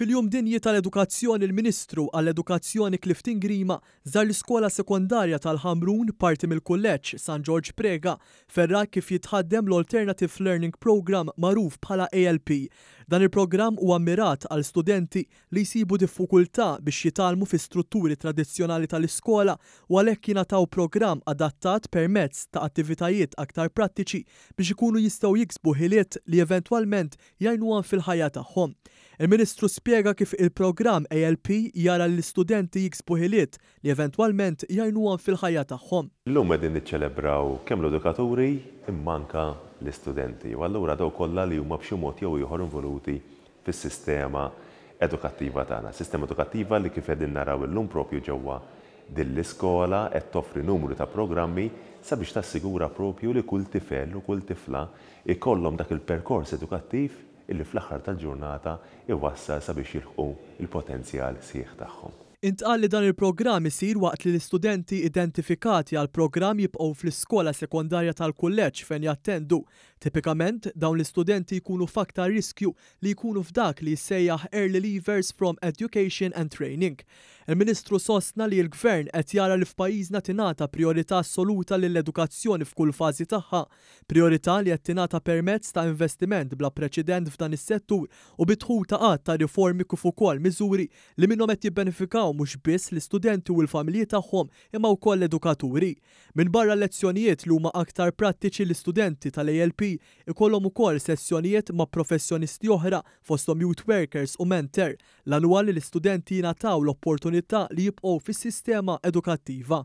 Fil-Jum Dinji tal-Edukazzjoni l-Ministru għall-Edukazzjoni Clifton Grima żar l-iskola sekondarja tal-Ħamrun parti mill-Kulleġġ San Ġorġ Preca fejn ra kif jitħaddem l-Alternative Learning Programme magħruf bħala ALP. Dan il-programm huwa mmirat għal studenti li jsibu diffukultà biex jitgħallmu fi strutturi tradizzjonali tal-iskola u għalhekk jingħataw programm adattat permezz ta' attivitajiet aktar prattiċi biex ikunu jistgħu jiksbu ħiliet li eventwalment jgħinuhom fil-ħajja tagħhom. Il-Ministru spjega kif il-programm ALP jara li l-istudenti jiksbu ħiliet li eventwalment jgħinuhom fil-ħajja tagħhom. Illum qegħdin niċċelebraw kemm l-edukaturi imma anke l-istudenti u allura dawk kollha li huma b'xi mod jew ieħor involuti fis-sistema edukattiva tagħna. Sistema edukattiva li kif qegħdin naraw illum propju ġewwa din l-iskola qed toffri numru ta' programmi sabiex tassigura propju li kull tifel u kull tifla jkollhom dak il-perkors edukattiv illi fl-aħħar tal-ġurnata jwassal sabiex jilħqu l-potenzjal sħiħ tagħhom. Intqal li dan il-programm isir waqt li l-istudenti identifikati għall-programm jibqgħu fl-iskola sekondarja tal-kulleġġ fejn jattendu. Tipikament, dawn l-istudenti jkunu f'aktar riskju li jkunu f'dak li jissejjaħ early leavers from education and training. Il-Ministru sostna li l-Gvern qed jara li f'pajjiżna tingħata prijorità assoluta lill-edukazzjoni f'kull fażi tagħha, prijorità li qed tingħata permezz ta' investiment bla preċedent f'dan is-settur u bid-dħul ta' għadd ta' riformi kif ukoll miżuri li minnhom qed jibbenefikaw mhux biss l-istudenti u l-familji tagħhom imma wkoll l-edukaturi. Minbarra l-lezzjonijiet li huma aktar prattiċi l-istudenti tal-ALP Ikollhom ukoll sessjonijiet ma' professjonisti oħra fosthom youth workers u mentor. L-għan huwa li l-istudenti jingħataw l-opportunità li jibqgħu fis-sistema edukattiva.